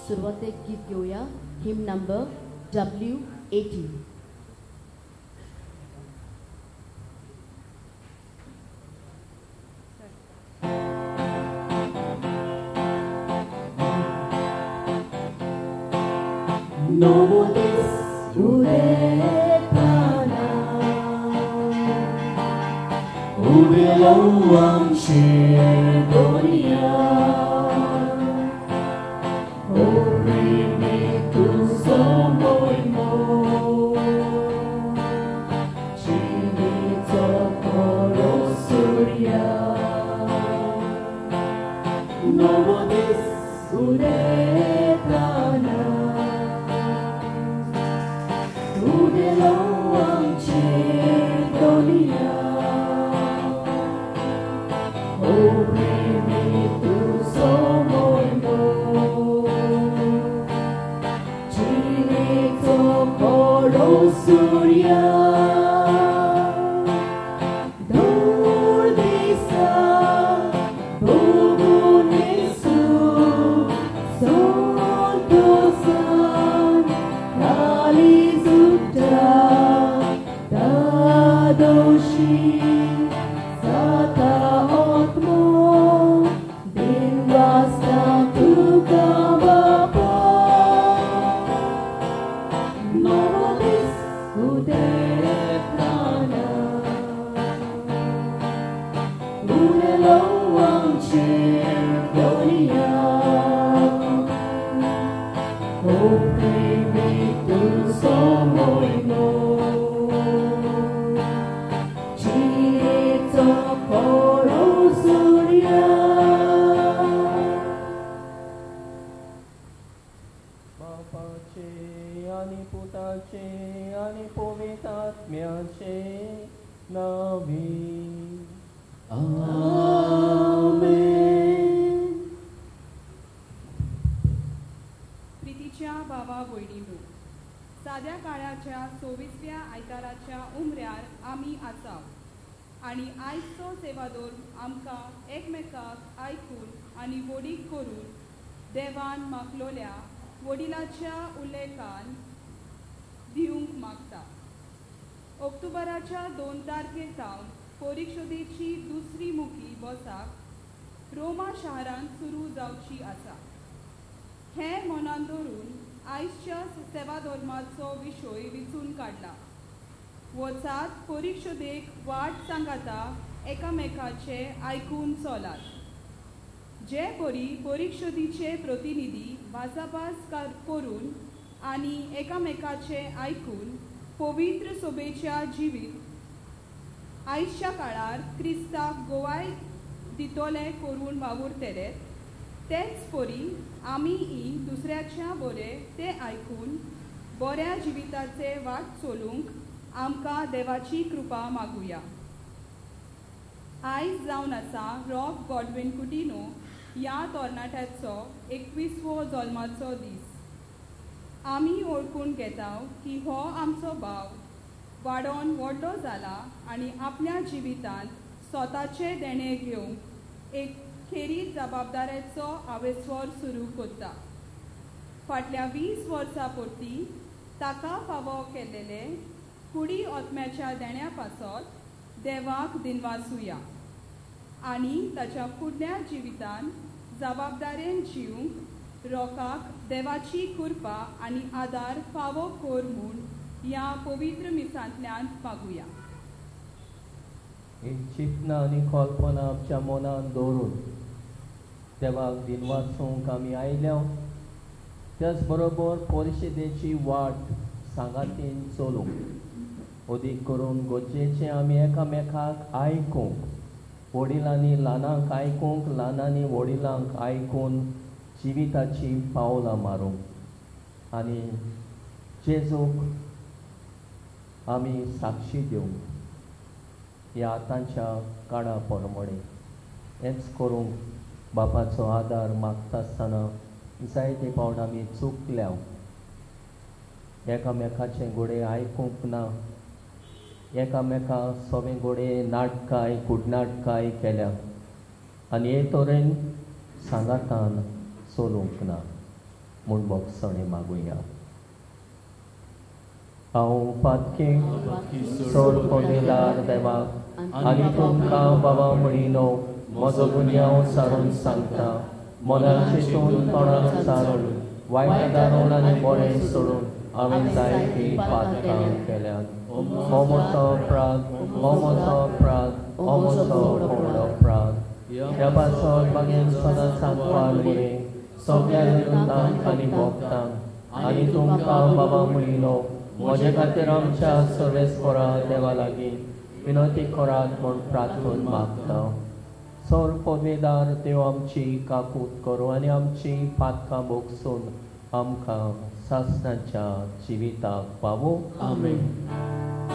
सुरवातेक गीत घेवया, हिम number W80. Novo Udetana, Udelawang Shirdonia, Oprimitu Somoimo, Chinito Koro Surya, Novo Dis Udetana, Udelawang Chirdonia, Oprimitu Somoimo, Chinito Koro Surya, Dordisa Bubunesu, Santosan Kalizukta, Dadoshi Sata Otmo, Dinvasta Tukabapa, Novolis Udetana, Udelawang Chirdonia, Oprimitu Somoimo, Chinito Koro Surya. बापाचे आनी पुताचे आनी पवित्र आत्म्याचे नांवी. आमेन. प्रितीच्या भावा भयणींनो, साद्या काळाच्या 26व्या आयताराच्या उमऱ्यार आमी आसात आनी आयचो सेवादोर आमकां एकमेकाक आयकून आनी वडीक करून देवान मागलोल्या वडिलाच्या उल्लेखान दिवंक मागता. ऑक्टोबराच्या 2 तारखे सावन परिशदेची दुसरी मुखी बसाक रोमा शारांत सुरू जावची आसा. हें मनान धरून आयच्या सेवाधर्माचो विशय विचून काडला. वचात परिशदेक वाट सांगाता एकामेकाचे आयकून चलात. जे परी परिशदेचे प्रतिनिधी भासाभास करून आनी एकामेकाचे आयकून पवित्र सोबेच्या जिवीत आयच्या काळार क्रिस्ताक गोवाय दितोले करून वावुरतले, तेच परी आमी दुसऱ्याच्या बरें तें आयकून बऱ्या जिविताचे वाट चलूंक आमकां देवाची कृपा मागुया. आयज जावन आसा रॉक गॉडविन कुटिनो ह्या तरणाट्याचो 21वो जल्माचो दीस. आमी वळखून घेता की हो आमचो भाव वाडोन व्हडलो जाला आनी आपल्या जिवितांत स्वताचें देणें घेवंक एक खेरीत जबाबदारेचो आवेस्वर सुरू करता. फाटल्या 20 वर्सां पुरती ताका फावो केल्लेले कुडी आत्म्याच्या देण्या पासत देवाक दिनवासुया आनी ताच्या फुडल्या जिवितांत जबाबदारेन जिवंक रोकाक देवाची कृपा आनी आदार फावो कर म्हूण ह्या पवित्र मिसांतल्यान मागुया. ही चिंतना आनी कल्पना आमच्या मनान दवरून देवाक दिनवासूंक आमी आयल्या. त्याच बरोबर परिशदेची वाट सांगातीन चलूंक, अदीक करून गरजेचें आमी एकामेकाक आयकूंक, वडिलांनी ल्हानांक आयकूंक, ल्हानांनी वडिलांक आयकून जिविताची पावलां मारूंक आनी जेजूक आमी साक्षी दिवंक ह्या आतांच्या काळा प्रमाणे. हेंच करूंक बापाचो आदार मागता आसतना जायते फावट आमी चुकल्या, एकामेकाचे घोडे आयकूंक ना, एकामेका सवे घोडे नाटकाय कुडनाटकाय केल्या आनी हे तरेन सांगातान चलूंक ना. म्हूण भोगसणें मागुया. हांव पातकी चड पदेदार देवाक आनी तुमकां बाबा म्हणिनो म्हजो गुन्यांव सारून सांगता. मनान चिंतून तोंडान सारून वायट दारून आनी बरें सोडून हांवें जायतीं पातकां केल्यात. हो म्हजो अपराध, हो म्हजो अपराध, हो म्हजो व्हडलो अपराध. ह्या पासत मागीर सदां सांगपाक बरें सगळ्या दुतांक आनी भोगतांक आनी तुमकां बाबा म्हणिलो म्हजे खातीर आमच्या सर्वेस्परा देवा लागीं विनंती करात म्हूण प्रार्थना मागता. सर पदवेदार देव आमची काकूत करूं आनी आमची पातकां भोगसून आमकां सासणाच्या जिविताक पावूं. आमेन. Amen. Amen.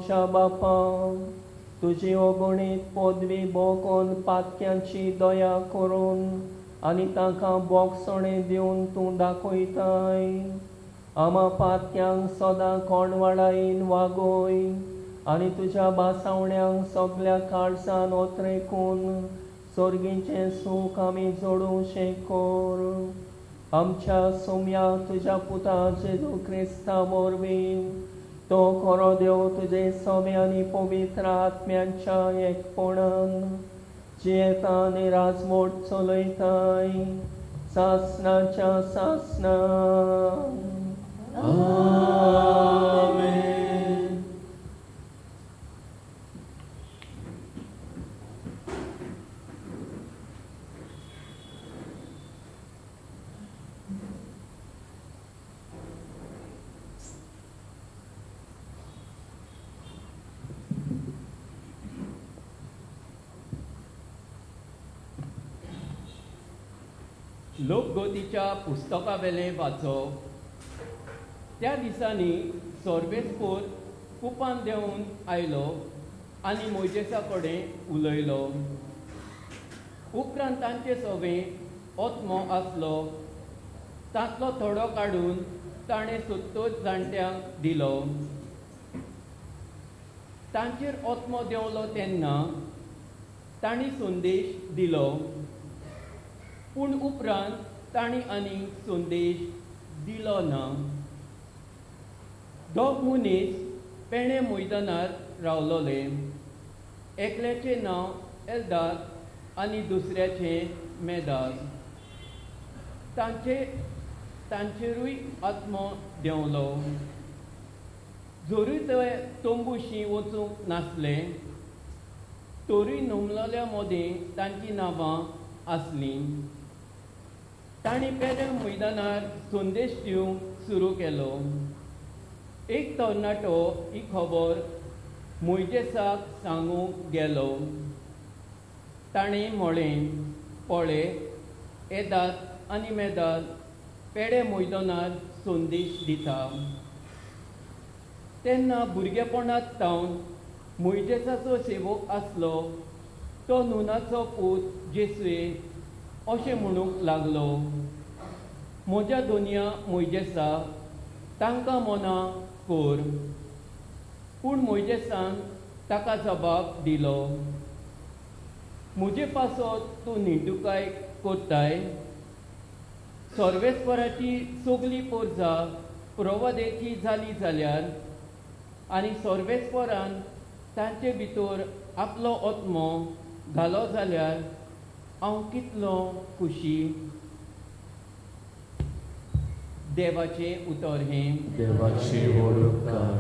आमच्या बापा, तुजी अगणीत पदवी भोगून पातक्यांची दया करून आनी तांकां बोगसणें दिवन तूं दाखयताय. आमा पातक्यांक सदां कोणवाडायेन वागय आनी तुज्या बासावण्यांक सगल्या काळजान ओतरेकून सोर्गीचें सूख आमी जोडूंशें कर. आमच्या सोम्या तुज्या पुता जेजू क्रिस्ता वरवीं तो खरो देव तुजे समे आनी पवित्र आत्म्यांच्या एकपणान जियेता आनी राजवट चलयताय सासनाच्या सासना. आमेन. लोकगोतीच्या पुस्तकावेलें वाचप. त्या दिसांनी सोर्बेसपूर कुपान देंवन आयलो आनी मोयजेसा कडेन उलयलो. उपरांत तांचे सवें ओत्मो आसलो, तांतलो थोडो काडून ताणें 70 जाणट्यांक दिलो. तांचेर ओत्मो देंवलो तेन्ना तांणी संदेश दिलो, पूण उपरांत तांणी आनीक संदेश दिलो ना. दोग मनीस पेणे मैदानार रावलोले, एकल्याचें नांव एल्दाद आनी दुसऱ्याचें मेदाद. तांचेरूय आत्मो देंवलो. जरूय ते तंबूशी वचूंक नासले तरूय नमलोल्या मदीं तांचीं नांवां आसलीं. तांणी पेणे मैदानार संदेश दिवंक सुरू केलो. एक तरणाटो ही खबर मोयजेसाक सांगूंक गेलो. ताणें म्हळें, पळय, येदात आनी मेदात पेडे मैदानार संदेश दिता. तेन्ना भुरगेपणांत तावन मोयजेसाचो सेवक आसलो तो नुनाचो पूत जेसुए अशें म्हणूंक लागलो, म्हज्या दोनया मोयजेसा तांकां मना कर. पूण मोयजेसान ताका जबाब दिलो, म्हजे पासत तूं निंदुकाय कोत्ताय. सर्वेस्पराची सगली पोरजा प्रवादेची जाली जाल्यार आनी सर्वेस्परान तांचे भितर आपलो आत्मो घालो जाल्यार हांव कितलो खुशी. देवाचें उतर हें. देवाचे व्हड उपकार.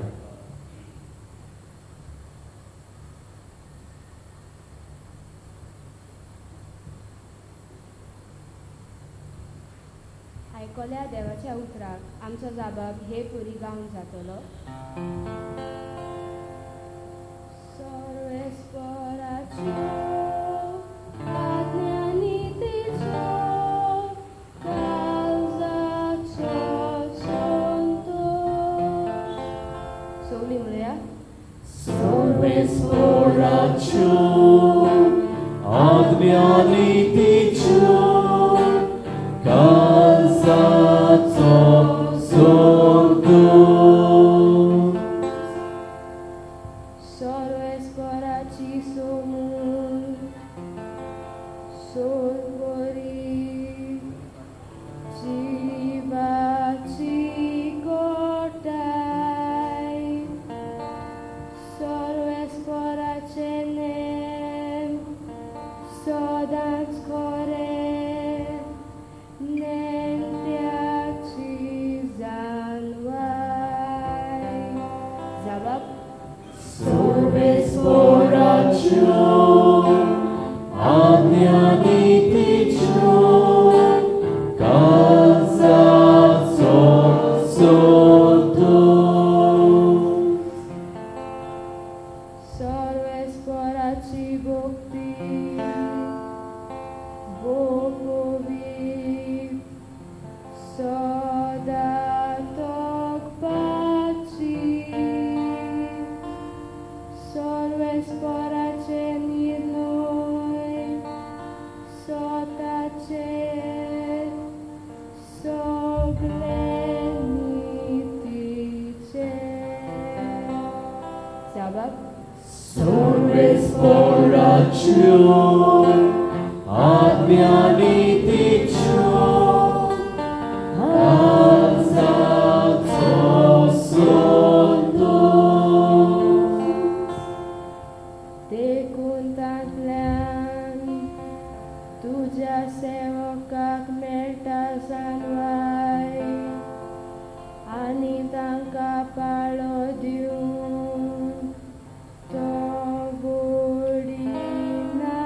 आयकल्या देवाच्या उतराक आमचो जाबाब हे पुरी गावन जातलो. सर्वेस्पराच्यो आज्ञा नितीच्यो काळजाचो संतोश. सगळीं म्हणया. सर्वेस्पराच्यो आज्ञा नितीच्यो काळजाचो संतोश. सर्वेस्पराची सोमून सोलपरी जिवाची गोटाय. सर्वेस्पराचे नेम सदांच खरे, नेणट्याची जानवाय. जाबाब. सर्वेस्पराच्यो आज्ञा नितीच्यो काळजाचो संतोश. सर्वेस्पराची भक्ती भोगवी सदां तोखपाची. सोर्वेस्पोराचे निर्णय स्वताचे सगळे नीतीचे. जाबाब सोर्वेस्पोराच्यो आज्ञा नीतीच्यो काळजाचो सोदू. देखून तांतल्यान तुज्या सेवकाक मेळटा जानवाय आनी तांकां पाळो दिवन तो बोडिना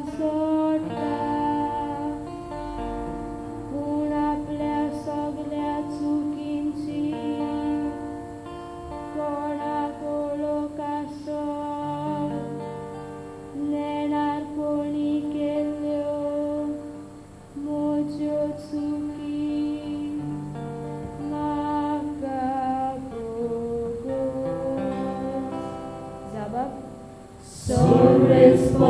सोडटा, पूण आपल्या सगल्या चुकींची कोणाक वळख आसो नेणार कोणी केल्ल्यो म्हज्यो चुकी म्हाका भोगोस. जाबाब सोर्वेस्पोराच्यो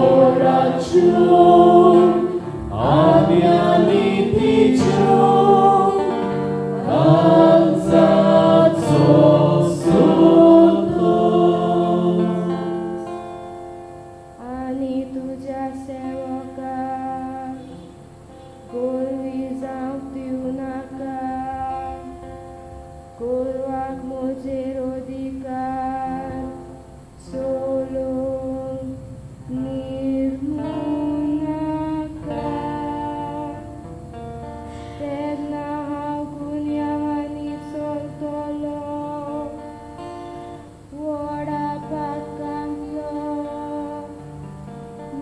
आज्ञा नीतीच्यो काळजाचो सोदू. आनी तुज्या सेवकाक गोरवी जावंक दिवं नाका, गोरवाक म्हजेर अधिकार चलोवंक निर्मूं नाका. तेन्ना हांव गुन्यांवांनी चलतलो, व्हडा पातकांतलो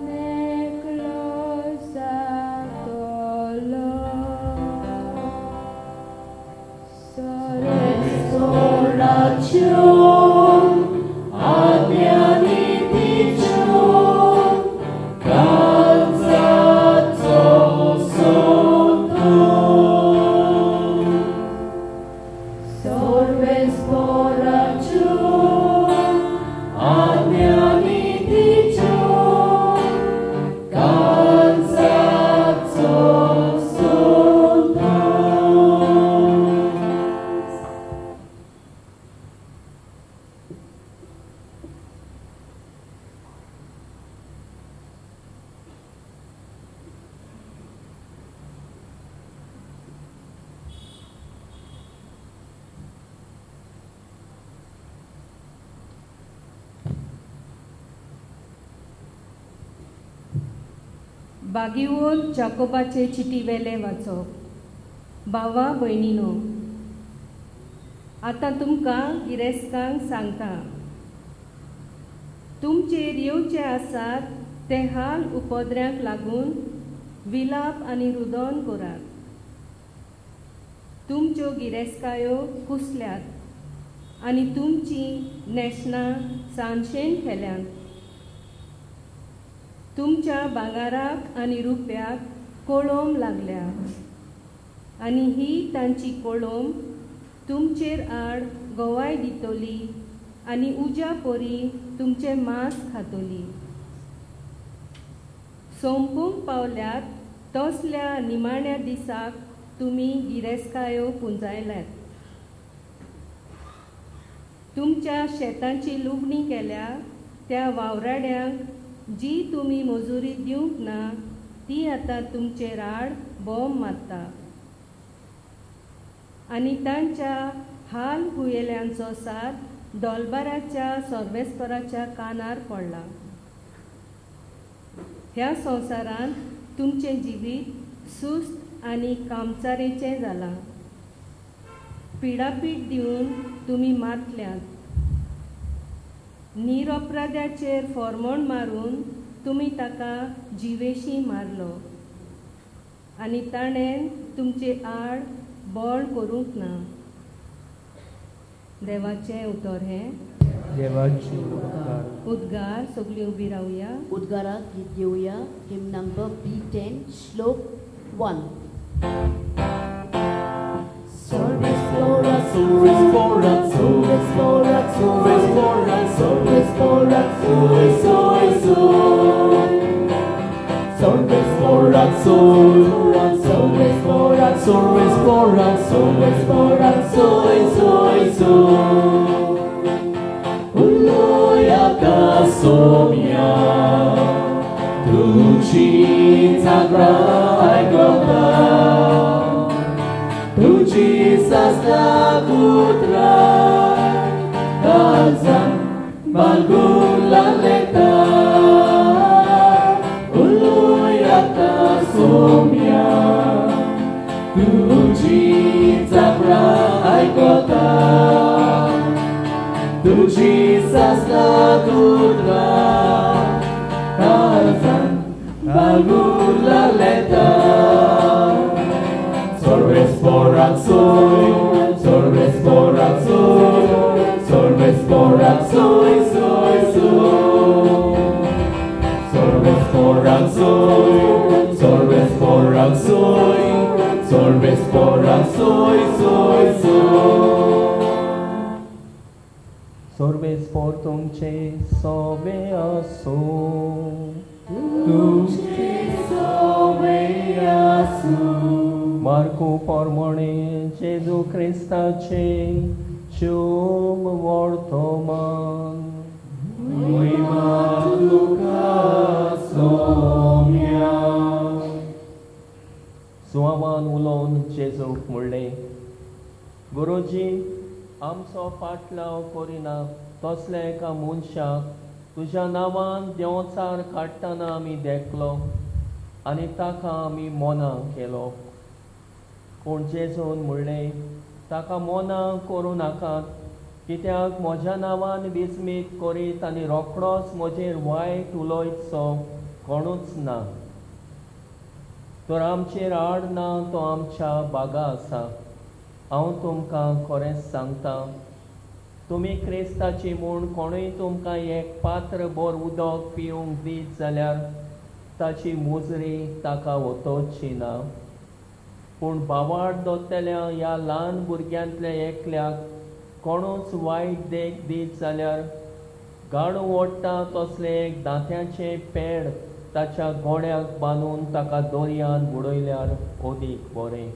मेकळो जातलो. सोर्वेस्पोराच्यो आज्ञा नीतीच्यो काळजाचो सोदू. सोर्वेस्पोराच्यो आज्ञा नीतीच्यो काळजाचो सोदू. बागीवोल जाकोबाचे चिटीवेले वाचप. भावा भयणीनो, आतां तुमकां गिरेस्तांक सांगता, तुमचेर येवचे आसात ते हाल उपद्र्यांक लागून विलाप आनी रुदन करात. तुमच्यो गिरेस्कायो कुसल्यात आनी तुमची न्हेसणां सांशेन केल्यांत. तुमच्या भांगाराक आनी रुप्याक कोळोम लागल्या आनी ही तांची कोळोम तुमचेर आड गवाय दितली आनी उज्या परी तुमचें मांस खातली. सोंपूंक पावल्यात तसल्या निमाण्या दिसाक तुमी गिरेस्कायो पुंजायल्यात. तुमच्या शेतांची लुगणी केल्या त्या वावराड्यांक जी तुमी मजुरी दिवंक ना ती आतां तुमचेर आड बॉम्ब मारता आनी तांच्या हाल हुयेल्यांचो साथ दोलबाराच्या सर्वेस्पराच्या कानार पडला. ह्या संवसारांत तुमचें जिवीत सुस्त आनी कामचारेचें जालां. पिडापीड दिवन तुमी मातल्यात. निरपराध्याचेर फॉर्मोण मारून तुमी ताका जिवेशी मारलो आनी ताणें तुमचे आड बळ करूंक ना. देवाचें उतर हें. देवाचे उपकार. उद्गार. सगळीं उबी रावया. उद्गाराक गीत घेवया. हिम नंबर B10 श्लोक 1. Sorvespora, sorvespora, sorvespora, sorvespora, sorvespora. तुजी सासणा उतरां काळजान बागून लालेता. Sorves soy, sorves porak soy, sorves porak soy, soy, soy. Sorves porak soy, sorves porak soy, sorves porak soy, soy, soy. Sorves por तुमचे सोवे आसो, तुमचे सोवे आसो. मार्कू पोरमोणे जेजू क्रिस्ताचे शुभ वर्तमान. महिमा तुका सोम्या. सुवामान उलोवन जेजूक म्हणलें, गुरुजी, आमचो पाटलाव करिना तसल्या एका मनशाक तुज्या नांवान देंवचार काडटना आमी देखलो आनी ताका आमी मोना केलो. पूण जेजून म्हणलें, ताका मोना करूं नाकात, कित्याक म्हज्या नांवान विस्मीत करीत आनी रोखडोच म्हजेर वायट उलयतसो कोणूच ना. तर आमचेर आड ना तो आमच्या बागा आसा. हांव तुमकां खरेंच सांगता, तुमी क्रिस्ताची म्हूण कोणूय तुमकां एक पात्र भर उदक पिवंक दीत जाल्यार ताची मुजरी ताका वतोची ना. पूण बावाड दोतल्या ह्या ल्हान भुरग्यांतल्या एकल्याक कोणूच वायट देख दीत जाल्यार गाडू ओडटा तसलें एक दांत्याचें पेड ताच्या गोड्याक बांदून ताका दर्यान बुडयल्यार अदीक बरें.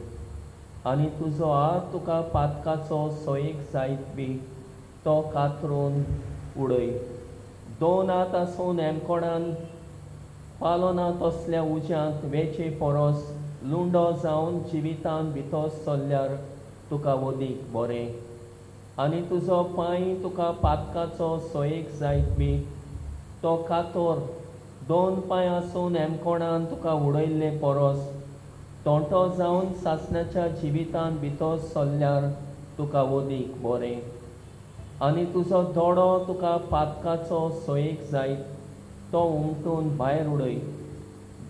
आनी तुजो हात तुका पातकाचो सोयीक जायत बी तो कातरून उडय. दोन हात आसून एमकोणान पालोना तसल्या उज्यांत वेचे परस लुंडो जावन जिवितान भितर सरल्यार तुका अदीक बरें. आनी तुजो पांय तुका पातकाचो सोयीक जायत बी तो कातोर. दोन पांय आसून एमकोणान तुका उडयल्ले परस तोंटो जावन सासणाच्या जिवितान भितर सरल्यार तुका अदीक बरें. आनी तुजो दोडो तुका पातकाचो सोयीक जायत तो उमटून भायर उडय.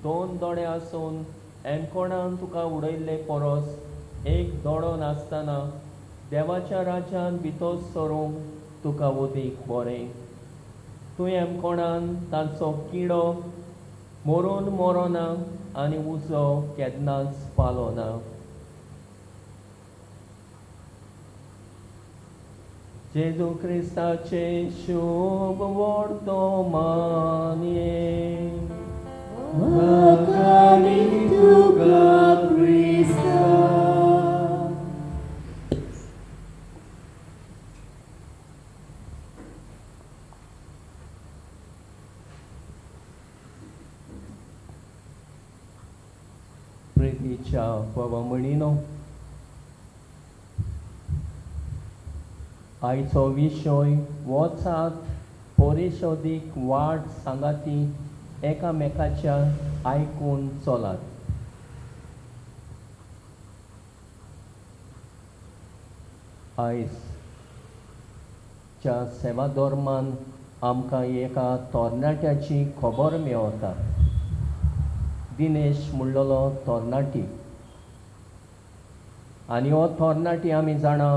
दोन दोडे आसून एमकोणान तुका उडयल्ले परस एक दोडो नासतना देवाच्या राज्यान भितर सरूंक तुका अदीक बरें. तूं एमकोणान तांचो किडो मरून मरोना आनी उजो केन्नाच पालोना. जेजू क्रिस्ताचे शुभ वर्तमान. वाखाणी तुका क्रिस्ता. प्रितीच्या बाबा म्हणिनो, आयचो विशय वचात परिशोदीक वाट सांगाती एकामेकाच्या आयकून चलात. आयजच्या सेवा धर्मान आमकां एका तरणाट्याची खबर मेळता. दिनेश म्हणलेलो तरणाटी, आनी हो तरणाटी आमी जाणा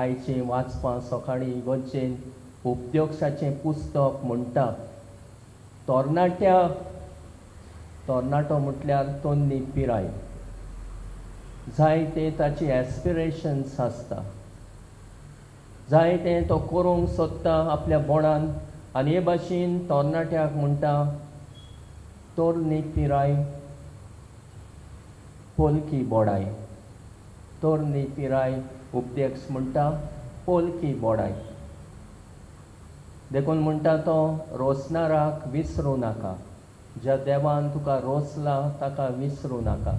आयचें वाचपां सकाळीं इगर्जेन उपदेशाचें पुस्तक म्हणटा, तरणाट्या, तरणाटो म्हटल्यार तन्नी पिराय, जायते ताची एस्पिरेशन्स आसता, जायते तो करूंक सोदता आपल्या बोणान. आनी हे भाशेन तरणाट्याक म्हणटा, तरणी पिराय पोलकी बोडाय. तरणी पिराय उपदेश म्हणटा पोलकी बोडाय. देखून म्हणटा तो रोसणाराक विसरूं नाका, ज्या देवान तुका रोसला ताका विसरूं नाका.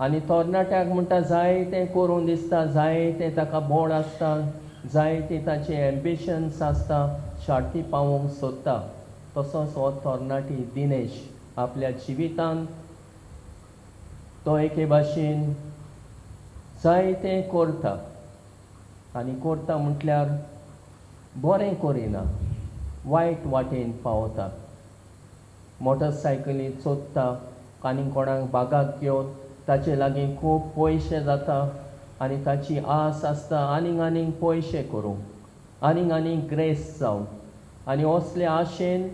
आनी तरणाट्याक म्हणटा जाय तें करूं दिसता, जाय तें ताका बोड आसता, जाय तें ताचें एम्बिशन्स आसता, शार्ती पावोवंक सोदता. तसोच हो तरणाटी दिनेश आपल्या जिवितान तो एके भाशेन जाय तें करता. आनी करता म्हटल्यार बरें करिना, वायट वाटेन पावता, मोटरसायकली चोदता आनी कोणाक बागाक घेवन ताचे लागीं खूब पयशे जाता आनी ताची आस आसता आनीक आनीक पयशे करूंक, आनीक आनीक ग्रेस जावंक, आनी असले आशेन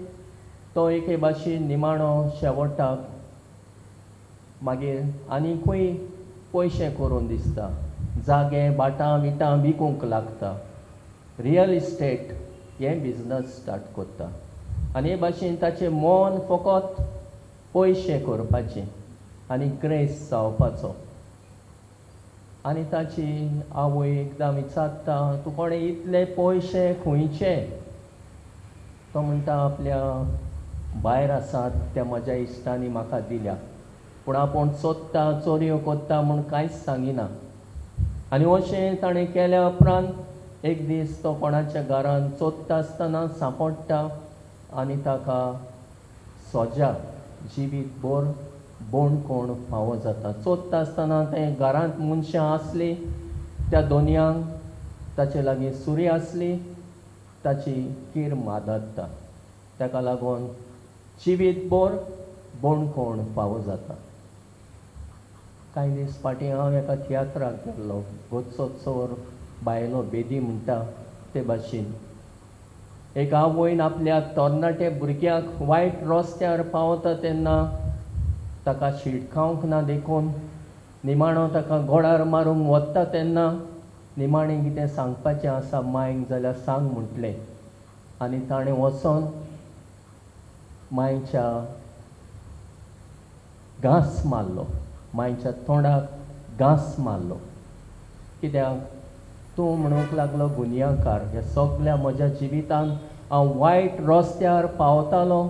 तो एके भाशेन निमाणो शेवटाक मागीर आनीकूय पयशे करून दिसता, जागे भाटां विटां विकूंक लागता, रियल इस्टेट हें बिजनस स्टार्ट करता आनी हे भाशेन ताचें मन फकत पयशे करपाचें आनी ग्रेस जावपाचो. आनी ताची आवय एकदां विचारता, तूं कोणें इतले पयशे खंयचे? तो म्हणटा आपल्या भायर आसात त्या म्हज्या इश्टांनी म्हाका दिल्या, पूण आपूण चोदता चोरयो करता म्हूण कांयच सांगिना. आनी अशें ताणें केल्या उपरांत एक दीस तो कोणाच्या घरान चोदता आसतना सांपडटा आनी ताका सोजा जिवीत भर बोणकोण फावो जाता. चोदता आसतना तें घरांत मनशां आसलीं, त्या दोनयांक ताचे लागीं सुरी आसली, ताची कीर मादत्ता, ताका लागून जिवीत भर बोणकोण फावो जाता. कांय दीस फाटीं हांव एका तियात्राक गेल्लो, गोचो चोर बायलो बेदी म्हणटा ते भाशेन एक आवयन आपल्या तरणाटे भुरग्याक वायट रस्त्यार पावता तेन्ना ताका शिटकावंक ना देखून निमाणो ताका गोडार मारूंक वता तेन्ना निमाणें कितें सांगपाचें आसा मांयक जाल्यार सांग म्हटलें आनी ताणें वचोन मांयच्या घांस मारलो, मांयच्या तोंडाक घांस मारलो. कित्याक तूं म्हणूंक लागलो गुन्यांवकार, ह्या सगल्या म्हज्या जिवितांत हांव वायट रस्त्यार पावतालो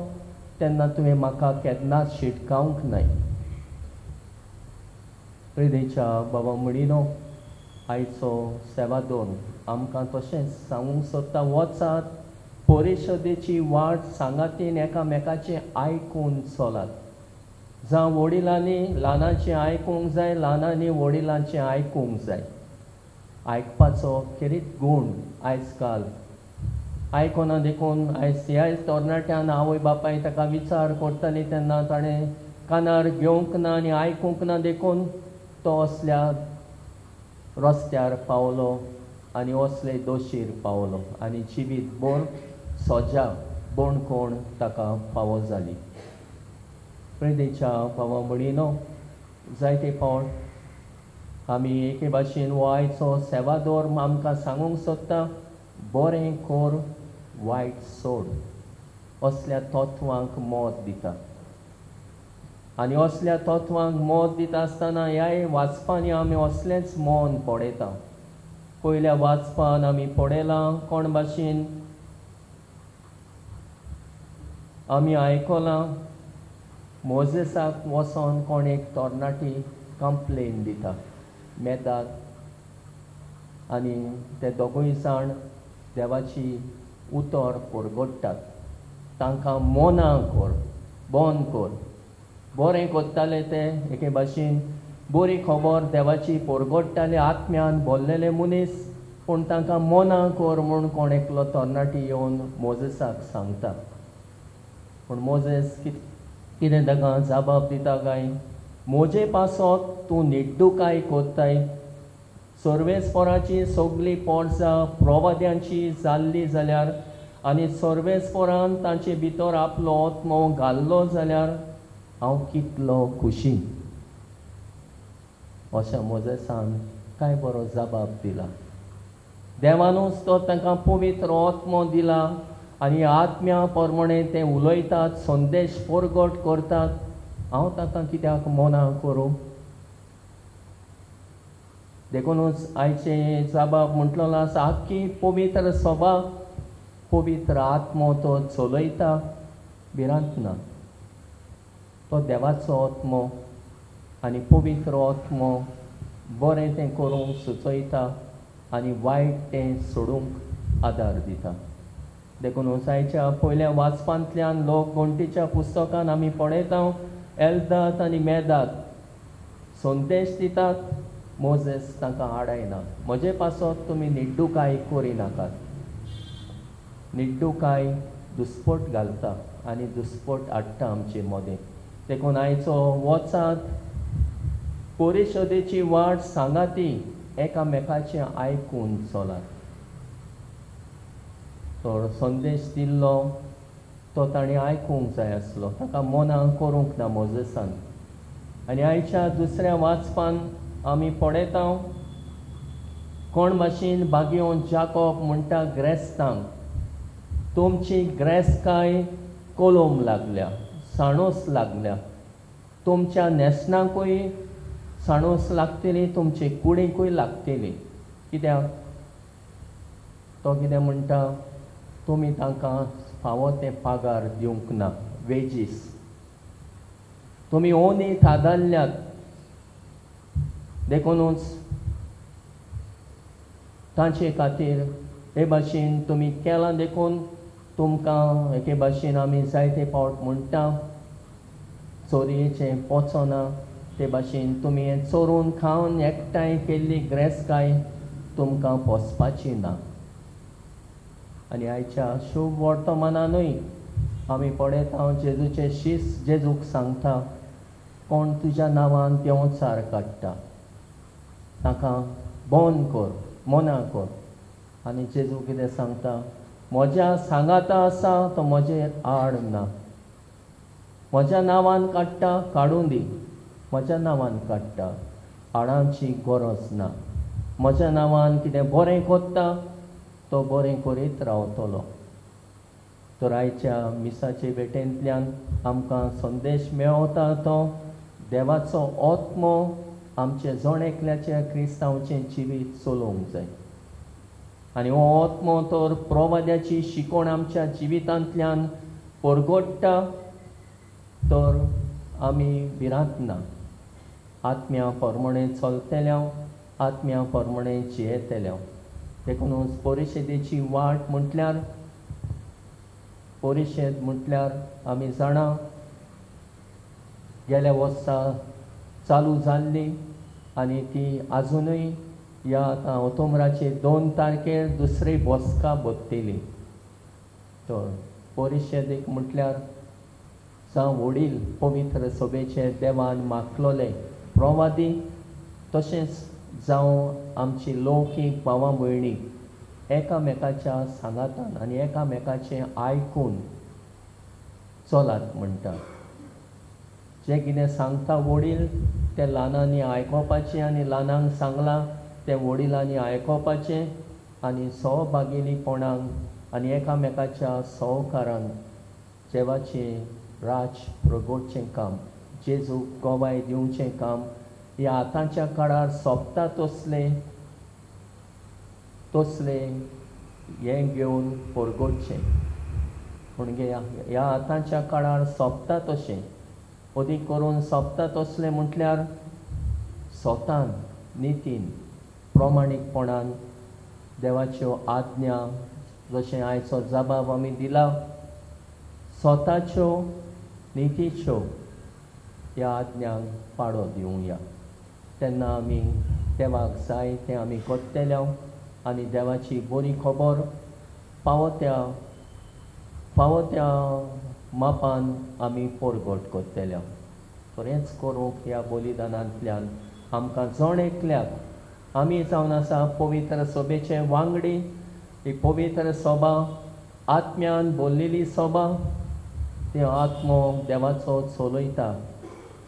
तेन्ना तुवें म्हाका केन्नाच शिटकावंक नाय. प्रिदेच्या बाबा म्हणिनो आयचो सेवादोर आमकां तशेंच सांगूंक सोदता, वचात परिशदेची वाट सांगातीन एकामेकाचें आयकून चलात. जावं वडिलांनी ल्हानांचें आयकूंक जाय, ल्हानांनी वडिलांचें आयकूंक जाय. आयकपाचो खेरीत गूण आयज काल आयकना देखून आयज ह्या तरणाट्यान आवय बापाय ताका विचार करताली तेन्ना ताणें कानार घेवंक ना आनी आयकूंक ना देखून तो असल्या रस्त्यार पावलो आनी असले दोशीर पावलो आनी जिवीत भर सोजा बोणकोण ताका फावो जाली. प्रेदेच्या बाबा म्हणिनो जायते फावट आमी एके भाशेन हो आयचो सेवादोर आमकां सांगूंक सोदता, बरें कर वायट सोड, असल्या तत्वांक मत दिता. आनी असल्या तत्वांक मत दिता आसतना ह्याय वाचपांनी आमी असलेंच मन पळयता. पयल्या वाचपान आमी पळयलां कोण भाशेन आमी आयकलां मोजेसाक वचोन कोण एक तरणाटी कंप्लेन दिता मेदाक, आनी ते दोगूय जाण देवाची उतर परगट्टात, तांकां मोना कर बंद कर. बरें करताले ते एके भाशेन बरी खबर देवाची परगट्टाले, आत्म्यान भरलेले मनीस, पूण तांकां मोना कर म्हूण कोण एकलो तरणाटी येवन मोजेसाक सांगता. पूण मोजेस कितें ताका जबाब दिता काय, म्हजे पासत तूं निड्डुकाय करताय, सर्वेस्पराची सगळी पोरसां प्रवाद्यांची जाल्ली जाल्यार आनी सर्वेस्परान तांचे भितर आपलो आत्मो घाल्लो जाल्यार हांव कितलो खुशी. अशें मोजेसान काय बरो जबाब दिला. देवानूच तो तांकां पवित्र आत्मो दिला आनी आत्म्या प्रमाणे ते उलयतात, संदेश परगट करतात. हांव तांकां कित्याक मना करूं? देखूनच आयचे जबाब म्हटलेलो आसा, आख्खी पवित्र सभा पवित्र आत्मो तो चलयता, भिरांत ना. तो देवाचो आत्मो आनी पवित्र आत्मो बरें तें करूंक सुचयता आनी वायट तें सोडूंक आदार दिता. देखून आयच्या पयल्या वाचपांतल्यान लोक गणटीच्या पुस्तकान आमी पळयता एल्दात आनी मेदात संदेश दितात, मोजेस तांकां आडायना, म्हजे पासत तुमी निड्डुकाय करिनाकात. निड्डुकाय दुस्पोट घालता आनी दुस्पोट हाडटा आमचे मदें. देखून आयचो वचात परिशदेची वाट सांगाती एकामेकाचें आयकून चलात. तर संदेश दिल्लो तो ताणें आयकूंक जाय आसलो, ताका मनां करूंक ना मोजेसान. आनी आयच्या दुसऱ्या वाचपान आमी पळयता कोण भाशेन बागयोन जाकोब म्हणटा ग्रेस्तांक, तुमची ग्रेस्काय कोलोम लागल्या, साणोस लागल्या, तुमच्या न्हेसणाकूय साणोस लागतली, तुमचे कुडीकूय लागतली. कित्याक तो कितें म्हणटा, तुमी तांकां फावो तें पागार दिवंक ना, वेजीस तुमी ओनी थादारल्यात. देखुनूच तांचे खातीर हे भाशेन तुमी केलां, देखून तुमकां एके भाशेन आमी जायते फावट म्हणटा चोरयेचें पोचना, ते भाशेन तुमी हें चोरून खावन एकठांय केल्ली ग्रेस्काय तुमकां पोसपाची ना. आनी आयच्या शुभ वर्तमानानूय आमी पळयता जेजूचे शीस जेजूक सांगता, कोण तुज्या नांवान देंवचार काडटा ताका बंद कर, मना कर. आनी जेजू कितें सांगता, म्हज्या सांगाता आसा तो म्हजेर आड ना, म्हज्या नांवान काडटा काडूं दी, म्हज्या नांवान काडटा आडांची गरज ना, म्हज्या नांवान कितें बरें कोत्ता तो बरें करीत रावतलो. तर आयच्या मिसाचे भेटेंतल्यान आमकां संदेश मेळता तो देवाचो आत्मो आमचे जण एकल्याच्या क्रिस्तांवचें जिवीत चलोवंक जाय. आनी हो आत्मो तर प्रवाद्याची शिकवण आमच्या जिवितांतल्यान परगट्टा तर आमी भिरांत ना, आत्म्या प्रमाणे चलतल्या, आत्म्या प्रमाणे जियेतल्या. देखूनच परिशदेची वाट म्हटल्यार, परिशद म्हटल्यार आमी जाणा गेल्या वर्सा चालू जाल्ली आनी ती आजुनूय ह्या आतां ऑक्टोबराचे 2 तारखेर दुसरी बसका बसतली. तर परिशदेक म्हटल्यार जावं वडील पवित्र सभेचे देवान मागलोले प्रवादी, तशेंच जावं आमची लौकीक भावा भयणी एकामेकाच्या सांगातान आनी एकामेकाचें आयकून चलात म्हणटा. जें कितें सांगता वडील तें ल्हानांनी आयकोपाचें आनी ल्हानांक सांगलां तें वडिलांनी आयकोपाचें आनी सहभागिनीपणान आनी एकामेकाच्या सहकारान देवाचें राज प्रगोटचें काम, जेजूक गवाय दिवचें काम ह्या आतांच्या काळार सोंपता तसलें तसलें हें घेवन परगटचें. पूण ह्या आतांच्या काळार सोंपता तशें, अदीक करून सोंपता तसलें म्हटल्यार स्वतान नितीन प्रमाणीकपणान देवाच्यो आज्ञा जशें आयचो जबाब आमी दिला स्वताच्यो नितीच्यो ह्या आज्ञांक पाडो दिवया. तेन्ना आमी देवाक जाय तें आमी करतले आनी देवाची बरी खबर फावो त्या फावो त्या मापान आमी परगट करतले. बरेंच करूंक ह्या बलिदानांतल्यान आमकां जण एकल्याक आमी जावन आसा पवित्र सभेचे वांगडी. ही पवित्र सभा आत्म्यान बोल्लेली सभा, ते आत्मो देवाचो चलयता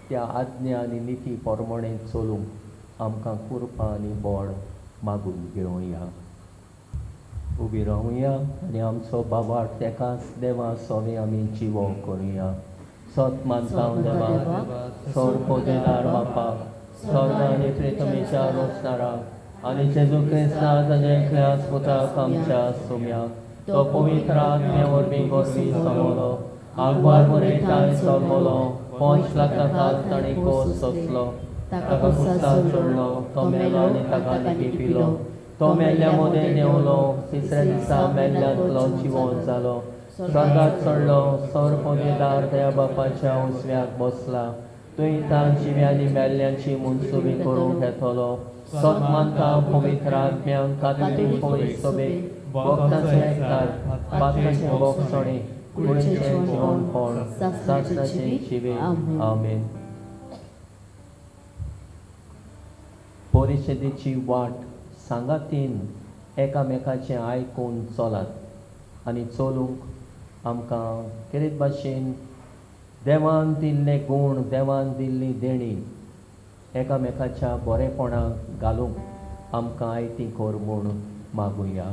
त्या आज्ञा आनी निती प्रमाणे चलूंक आमकां कृपा आनी बळ मागून घेवया. उबी रावया आनी आमचो बाबाट तेकाच देवा सोवे आमी जिवो करुया. सत मानता देवा सोर पोदेदार बापा स्वर्ग आनी प्रितमेच्या रोसणाराक आनी जेजू क्रिस्ता ताच्या एकल्याच पुताक आमच्या सोम्याक तो पवित्र आत्म्या वरवीं गोरवी समलो आगवार बरयताय जल्मलो 5 लाखां ताणें कोस सोंसलो ताका कुस्तार चडलो तो मेलो आनी ताका लिपिलो तो मेल्ल्या मदें देंवलो तिसऱ्या दिसा मेल्ल्यांतलो जिवो जालो स्वर्गात चडलो सर पदेदार त्या बापाच्या उजव्याक बसला थंय तां जिव्यांनी मेल्ल्यांची मनसुबी करूंक येतलो. सत मानता पवित्र आत्म्यांक कातलीक पवित्र सभेक वखदाचो एकचार, पातकाचें भोगसणें, कुडीचें जिवनपण, सासणाचें जिवीत. आमेन. परिशदेची वाट सांगातीन एकामेकाचें आयकून चलात आनी चलूंक आमकां खेरीत भाशेन देवान दिल्ले गूण, देवान दिल्ली देणी एकामेकाच्या बरेपणाक घालूंक आमकां आयती कर म्हूण मागुया.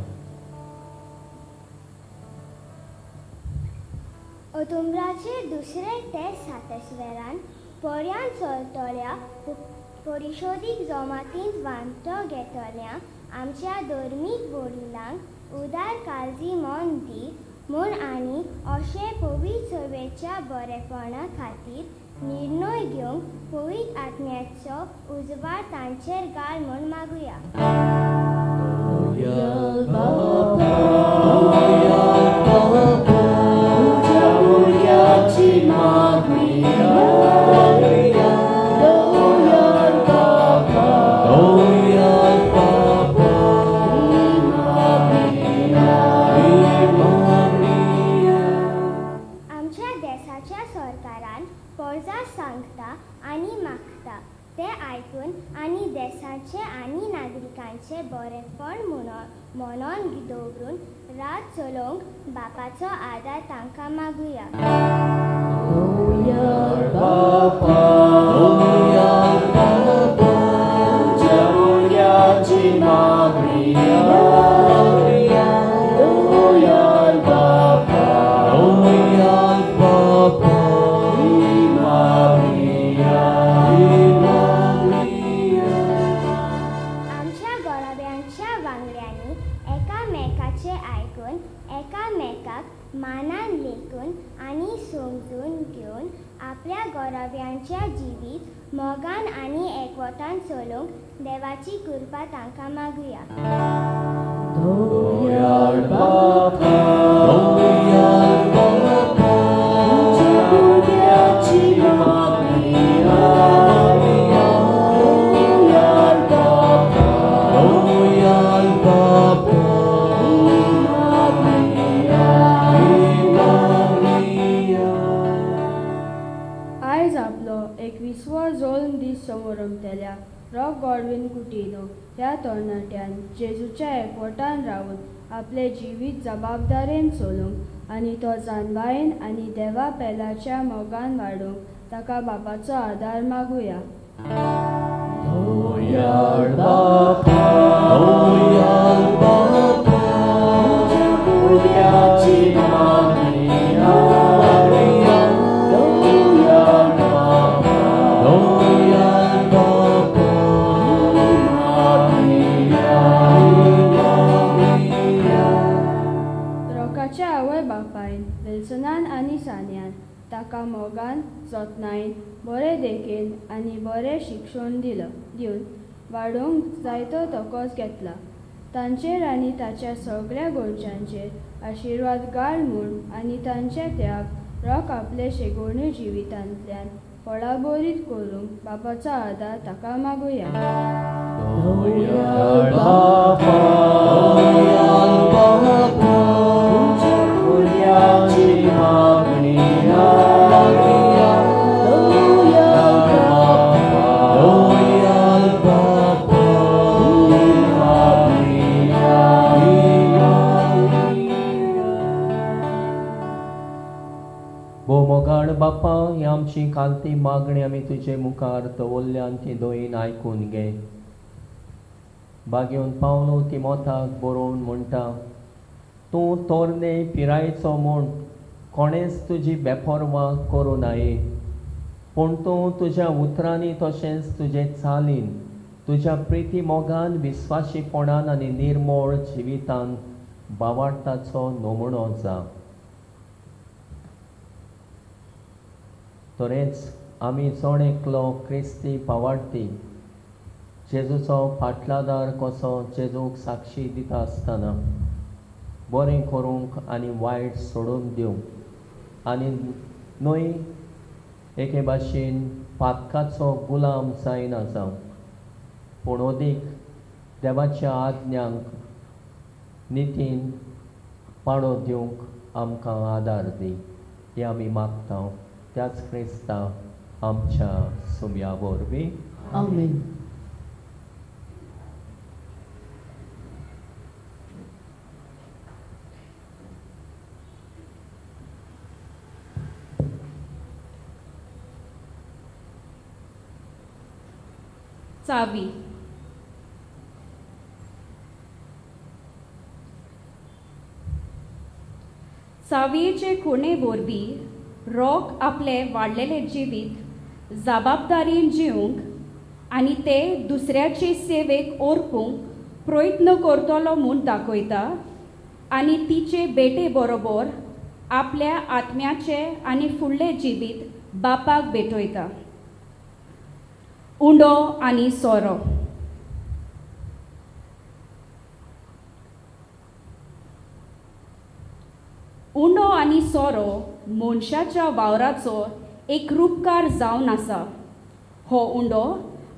ओतुम्ब्राचे दुसरे ते सातस्वेरान पोऱ्यान चलतल्या परिशोदीक जमातींत वांटो घेतल्या आमच्या धर्मीक वडिलांक उदार काळजी मन दी म्हूण आनी अशें पवित्र सभेच्या बरेपणा खातीर निर्णय घेवंक पवित्र आत्म्याचो उजवाड तांचेर घाल म्हूण मागुया. आनी नागरिकांचे बरेपण म्हणून दवरून रात चलोवंक बापाचो आदार तांकां मागुया. मानान लेखून आनी समजून घेवन आपल्या गोरव्यांच्या जिवीत मोगान आनी एकवटान चलोवंक देवाची कृपा तांकां मागुया. समोरमतल्या रॉक गॉडविन कुटिनो ह्या तरणाट्यान जेजूच्या एकवटान रावन आपलें जिवीत जबाबदारेन चलोवंक आनी तो जानवायेन आनी देवा पेलाच्या मोगान वाडोवंक ताका बापाचो आदार मागुया. विल्सनान आनी सान्यान ताका मोगान जतनायन बरे देखीन आनी बरें शिक्षण दिवन वाडोवंक जायतो तकोस घेतला. तांचेर आनी ताच्या सगळ्या गोंयच्यांचेर आशिर्वाद घाल म्हूण आनी तांचे त्याग रॉक आपले शेगोणी जिवितांतल्यान फळाबरीत करूंक बापाचो आदार ताका मागुया. भोवमोगाळ बापा, ही आमची खालती मागणी आमी तुजे मुखार दवरल्यान ती दोयीन आयकून घे. बागेवन पावलो तिमोथाक बरोवन म्हणटा, तूं तोरणे पिरायेचो म्हूण कोणेंच तुजी बेपर्वा करूं नये, पूण तूं तुज्या उतरांनी तशेंच तुजे चालीन तुज्या प्रिती मोगान विस्वाशीपणान आनी निर्मोळ जिवितान बावाडटाचो नमुनो जा. तरेंच आमी जण एकलो क्रिस्ती पावाडटी जेजूचो फाटलादार कसो जेजूक साक्षी दिता आसतना बरें करूंक आनी वायट सोडून दिवंक आनी न्हय एके भाशेन पातकाचो गुलाम जायना जावंक, पूण अदीक देवाच्या आज्ञांक नितीन पाळो दिवंक आमकां आदार दी हें आमी मागता त्याच क्रिस्ता आमच्या सुम्या वरवीं. आमेन. चावी. चावयेचे खुणे वरवीं रॉक आपले वाडलेले जिवीत जबाबदारीन जिवंक आनी ते दुसऱ्याचे सेवेक ओरपूंक प्रयत्न करतलो म्हूण दाखयता आनी तिचे बेटे बरोबर आपल्या आत्म्याचे आनी फुडले जिवीत बापाक भेटयता. उंडो आनी सोरो. उंडो आनी सोरो मनशाच्या वावराचो एक रुपकार जावन आसा. हो उंडो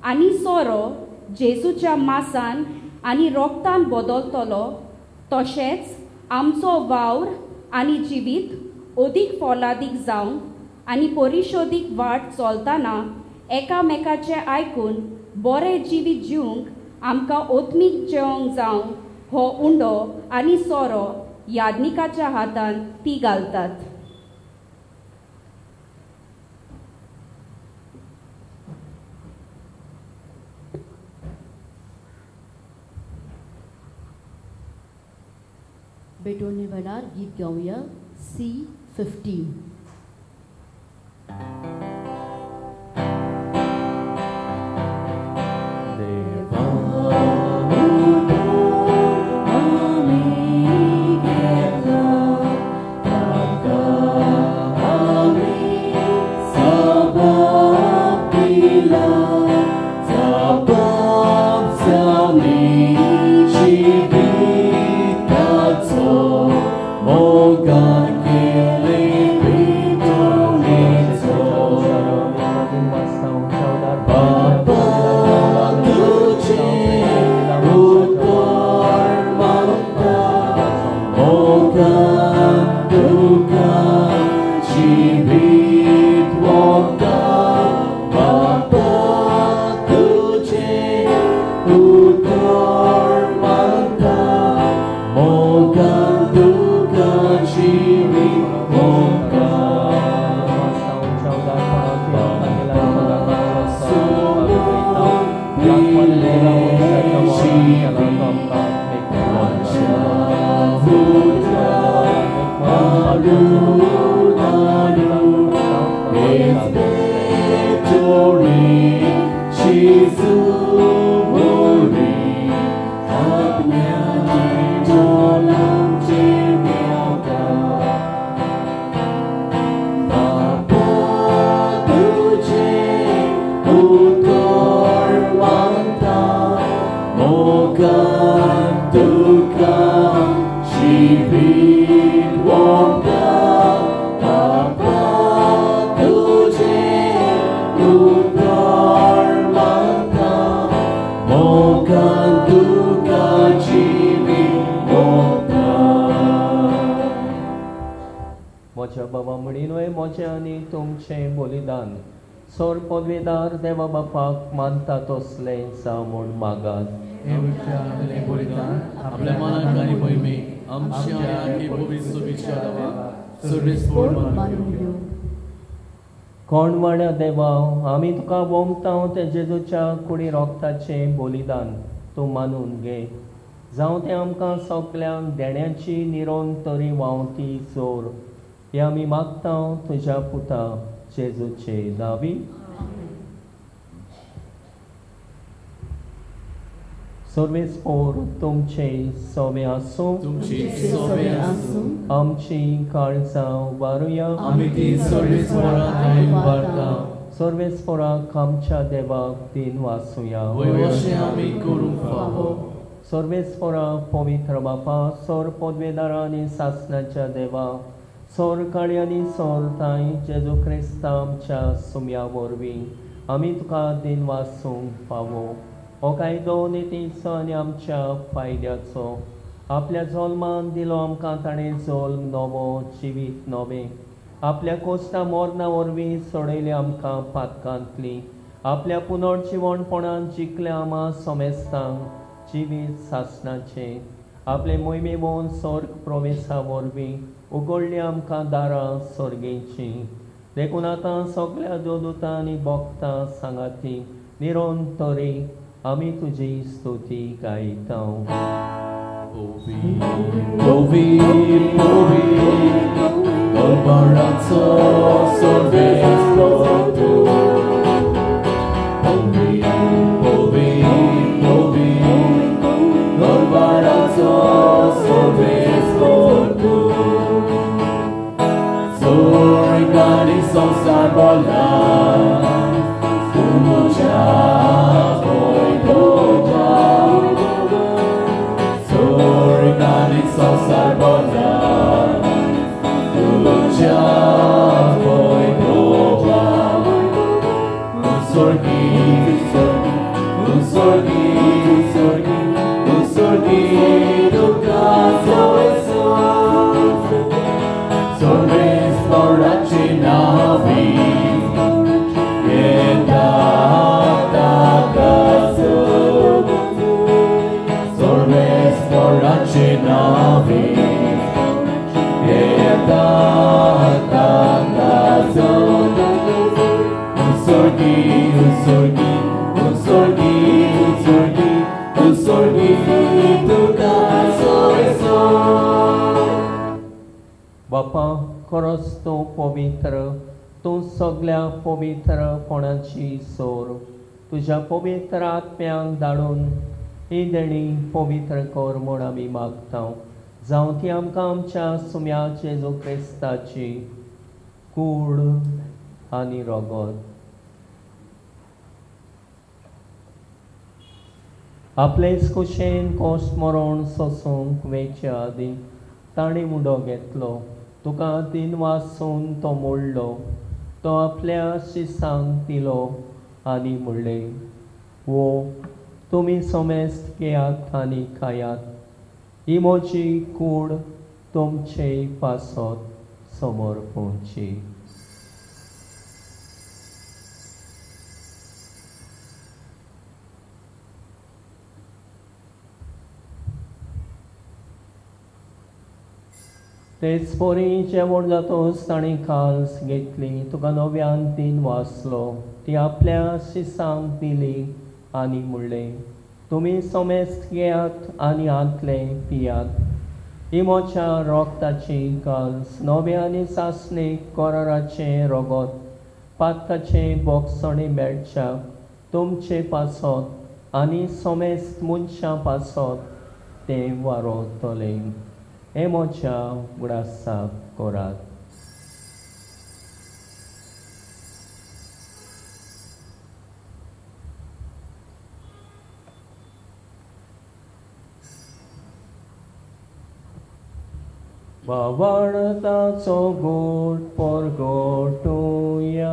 आनी सोरो जेजूच्या मासान आनी रोगतान बदलतलो तशेंच आमचो वावर आनी जिवीत अदीक फोलादीक जावन आनी परिशोदीक वाट चलतना एकामेकाचें आयकून बरें जिवीत जिवंक आमकां ओत्मीक जेवंक जावं हो उंडो आनी सोरो यादनिकाच्या हातान ती घालतात. भेटवणे वेळार गीत गावया C15. बलिदान सोर पदवेदार देवा बापाक मानता तसलें जावं म्हूण मागात. आपल्या मनाक आनी मोहिमेक आमच्या आनी कोण वाड्या देवा आमी तुका वोमता तें जेजूच्या कुडी रोगताचें बलिदान तूं मानून घे. जावं तें आमकां सगल्यांक देण्याची निरोन तरी व्हांवती जोर हे आमी मागता तुज्या पुता जेजूचे नांवी. सर्वेस्पोर तुमचे सवे आसूं. आमची काळजां वारुया. सर्वेस्पोराक आमच्या देवाक दिन वासुया. सर्वेस्पोरा पवित्र बापा सोर पदवेदारा आनी सासणाच्या देवा सोर काळी आनी सोर ताई जेजू क्रिस्ता आमच्या सुम्या वरवीं आमी तुका दिन वासूंक फावो. हो कायदो नितीचो आनी आमच्या फायद्याचो आपल्या जल्मान दिलो आमकां ताणें जल्म नवो जिवीत नवें. आपल्या कोश्टा मोरना वरवीं सोडयली आमकां पातकांतली. आपल्या पुनर्जिवणपणान जिखले आमा समेस्तांक जिवीत सासणाचें. आपले मोहिमेवन स्वर्ग प्रवेशा वरवीं उगडली आमकां दारां सर्गेचीं. देखून आतां सगळ्या देवदूतां आनी भक्तां सांगाती निरंतरी आमी तुजी स्तुती गायता. बापा खरोच तूं पवित्र, तूं सगल्या पवित्रपणाची सोर. तुज्या पवित्र आत्म्यांक धाडून ही देणी पवित्र कर म्हूण आमी मागता. जावं ती आमकां आमच्या सुम्या जेजू क्रिस्ताची कूड आनी रगत. आपलेच कुशेन कोश मरण सोसूंक वेचे आदीं ताणें उडो घेतलो. तुका तीन वासून तो मोडलो. तो आपल्या शिसांक दिलो आनी म्हणलें, वो तुमी समेस्त घेयात आनी खायात. ही म्हजी कूड तुमचे पासत समर्पणची. तेच परी जेवण जातोच ताणें काल्स घेतली. तुका नव्यान तीन वाचलो. ती आपल्या शिसांक दिली आनी म्हणलें, तुमी समेस्त घेयात आनी हांतलें पियात. ही म्हज्या रोगताची काल्स, नव्या आनी सासणीक कराराचें रगत, पातकाचें बोगसणें मेळच्या तुमचे पासत आनी समेस्त मनशां पासत तें वारवतलें. हे म्हज्या उगडासाक करात. बाबाळताचो गोड परगटुया.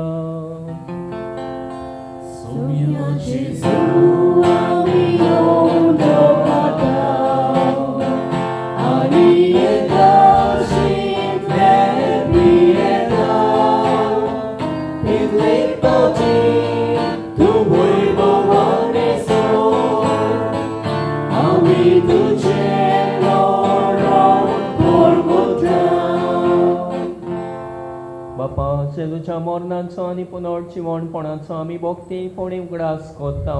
बापा, जेजूच्या मरणाचो आनी पुनर्जिवणपणाचो आमी भक्तीपणी उगडास करता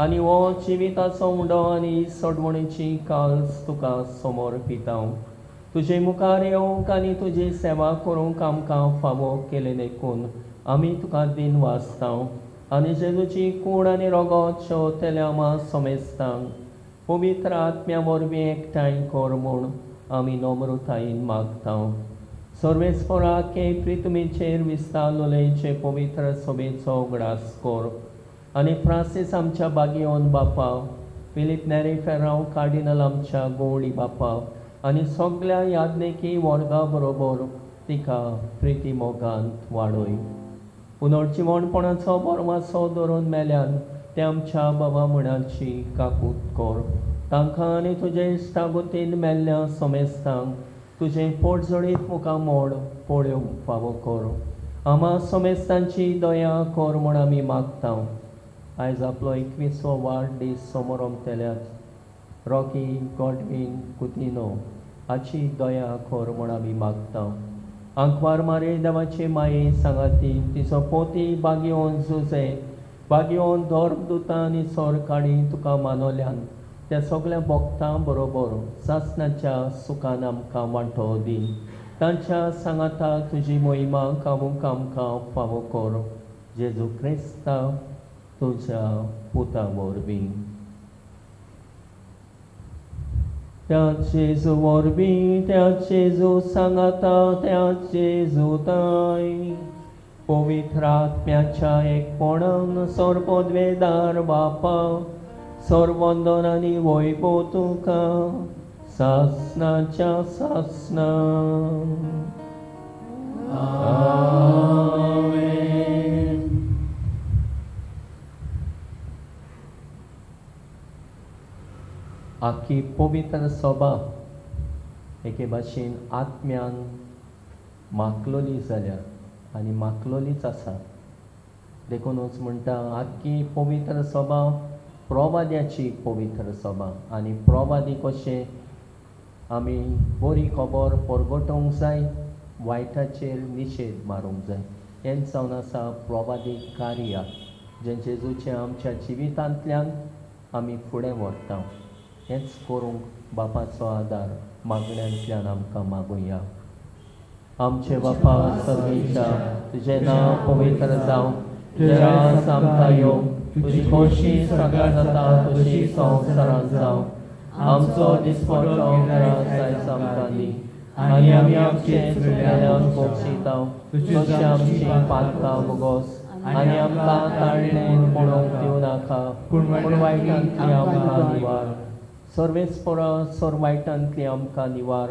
आनी हो जिविताचो उंडो आनी सोडवणेची काल्स तुका समर्पिता. तुजे मुखार येवंक आनी तुजी सेवा करूंक आमकां फावो केलें देखून आमी तुका दिन वाचता आनी जेजूची कूड आनी रगत शेवतेल्या आमा समेस्तांक पवित्र आत्म्या वरवीं एकठांय कर म्हूण आमी नम्रतायेन मागता. सर्वेस्पराके प्रितमीचेर विस्तारलेचे पवित्र सभेचो उगडास कर आनी फ्रांसीस आमच्या बागियोन बापा, फिलीप नेरी फेरांव कार्डिनल आमच्या गोवळी बापा आनी सगल्या याज्ञिकी वर्गा बरोबर तिका प्रिती मोगांत वाडय. पुनर्जिवणपणाचो बरमासो धरून मेल्यान ते आमच्या बाबा म्हणाची काकूत कर. तांकां आनी तुजे इश्टागोतीन मेल्ल्या समेस्तांक तुजें पोटजळीत मुखामोड पळोवंक फावो कर. आमा समेस्तांची दया कर म्हूण आमी मागता. आयज आपलो 21वो वाडदीस समोरमतल्यात रॉकी गॉडवीन कुतिनो हाची दया कर म्हूण आमी मागता. आंकवार मारे देवाचे माये सांगाती तिचो पोती बागयोन जुजे बागयोन धर्मदुतां आनी सोरकाडी तुका मानवल्यान त्या सगळ्या भक्तां बरोबर सासणाच्या सुखान आमकां वांटो दी. तांच्या सांगाता तुजी मोहिमा गावूंक आमकां फावो कर. जेजू क्रिस्ता तुज्या पुता वरवीं. त्या जेजू वरवीं, त्या जेजू सांगाता, त्या जेजू ताय पवित्र आत्म्याच्या एकपणान सर्वपदवेदार बापा सर्वंदन आनी वैभव तुका सासणाच्या सासणा. आमेन. आखी पवित्र सभा एके भाशेन आत्म्यान माकलोली जाल्या आनी माकलोलीच आसा. देखूनच म्हणटा आखी पवित्र सभा प्रवाद्याची पवित्र सभा. आनी प्रवादी कशें आमी बरी खबर परगटोवंक जाय, वायटाचेर निशेध मारूंक जाय. हेंच जावन आसा प्रवादी कार्य जें जेजूचें आमच्या जिवितांतल्यान आमी फुडें व्हरता. हेंच करूंक बापाचो आदार मागण्यांतल्यान आमकां मागुया. आमचे बापा सर्गेच्या, तुजें नांव पवित्र जावं, तुजें राज आमकां येवं, तुजी खोशी सगळ्या जाता तशी संवसारांत जावं. आमचो दिसपडो राज आयज आमकां दी आनी आमी आमचे चुकल्यान बक्षिता तशी आमची पातकां भोगोस आनी आमकां ताळणेन पडोवंक दिवं नाका, पूण वायटांतली आमकां निवार. सर्वेस्परा सर वायटांतली आमकां निवार.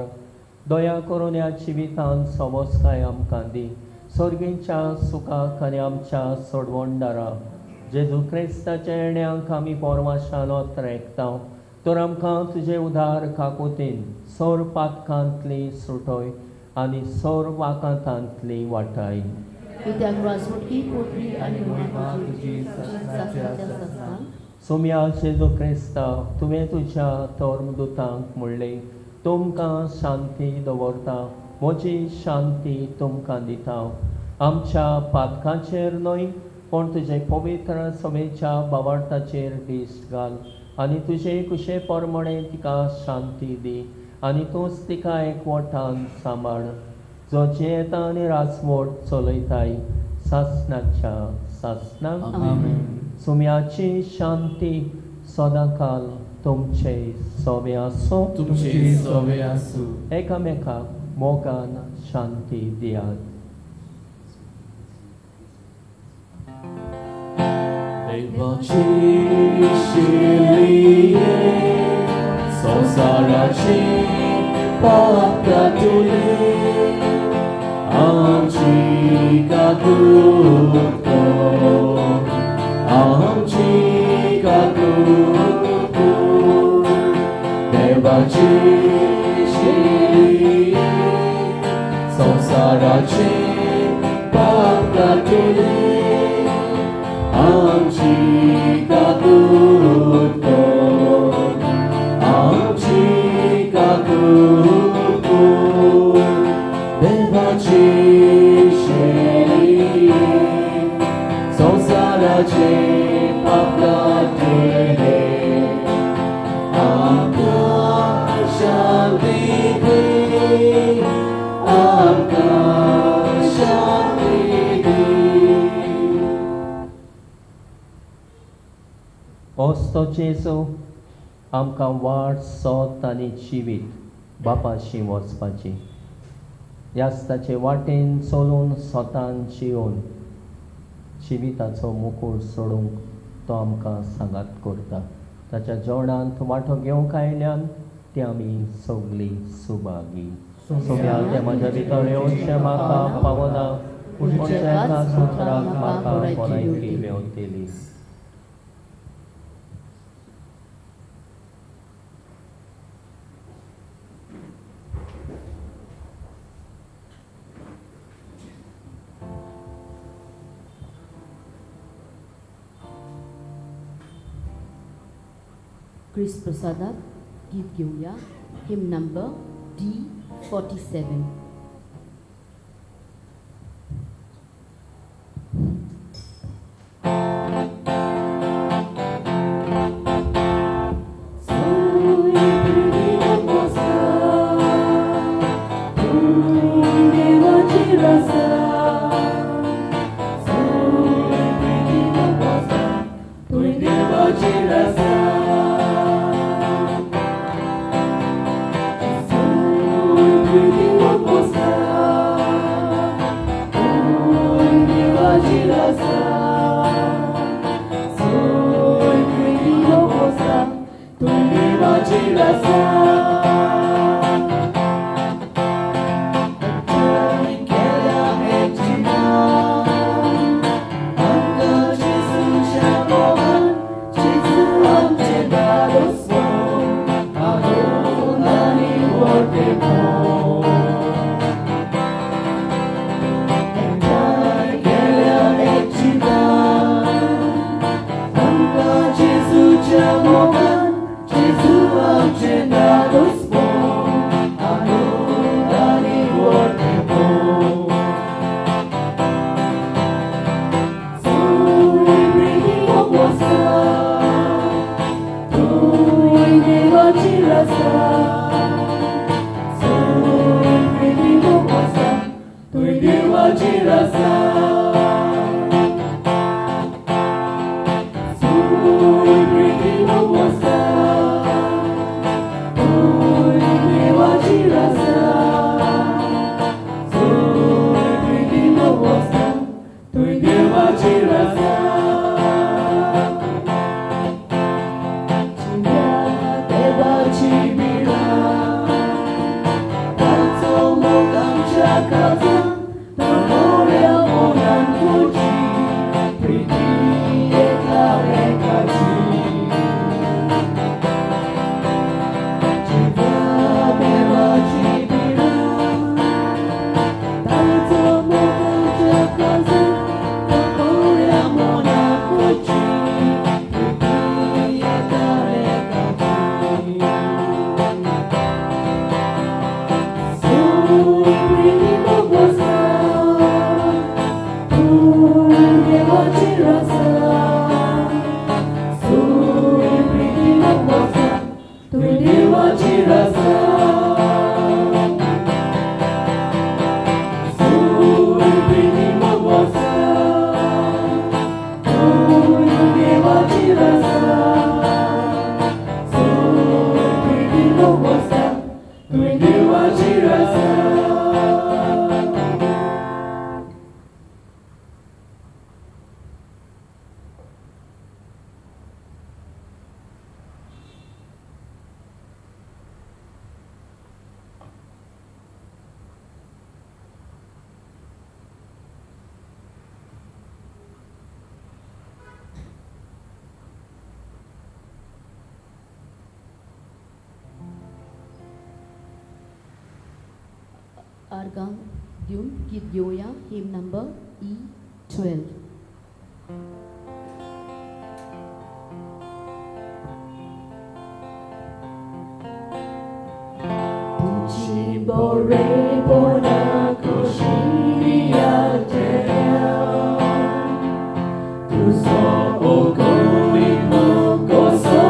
दया करून ह्या जिवितांत सवस्काय आमकां दी. सर्गीच्या सुखाक आनी आमच्या सोडवणदारा जेजू क्रिस्ताच्या येण्याक आमी पोरवाशान रेखता. तर आमकां तुजे उदार काकुतीन सर पातकांतली सुटय आनी सर वाकांतांतली वाटाय. सोम्या जेजू क्रिस्ता, तुवें तुज्या धर्मदुतांक म्हणलें, तुमकां शांती दवरता, म्हजी शांती तुमकां दिता. आमच्या पातकांचेर न्हय पूण तुजे पवित्र सभेच्या बावार्थाचेर दिश्ट घाल आनी तुजे कुशे प्रमाणे तिका शांती दी आनी तूंच तिका एकवटान सांबाळ, जो जियेता आनी राजवट चलयताय सासणाच्या सासणाक. सुम्याची शांती सदांकाल तुमचे सोवे आसूं, तुमचे सोवे आसूं. एकामेकाक मोगान शांती दियात. देवाची शिरलिये संवसाराची पाप कातुले आमची काकूत कर, आमची काकूत कर. देवाची शिरलिये संवसाराची पाप कातुले आमची काकूत कर, आमची काकूत कर. देवाची शिरलिये संवसाराचे पाप कातुले आमकां शांती दी, आमकां शांती दी. ओस्तो जेजू आमकां वाट सोत आनी जिवीत बापाशी वचपाची ह्याच ताचे वाटेन चलून स्वतान जिवन जिविताचो मुकूट सोडूंक तो आमकां सांगात करता. ताच्या जेवणांत वांटो घेवंक आयल्यान ती आमी सगळीं सुभागी. सोम्या ते म्हज्या भितर येवचें म्हाका पावना, पूण एका सुत्राक म्हाका भलायकी मेवतली. क्रिस्त प्रसादाक गीत घेवया हिम नंबर D47. आर्गां दिवन गीत घेवया हिम नंबर E12. तुझी बरेपणा कशी आसतल्या, तुजो अगणीत मोग कसो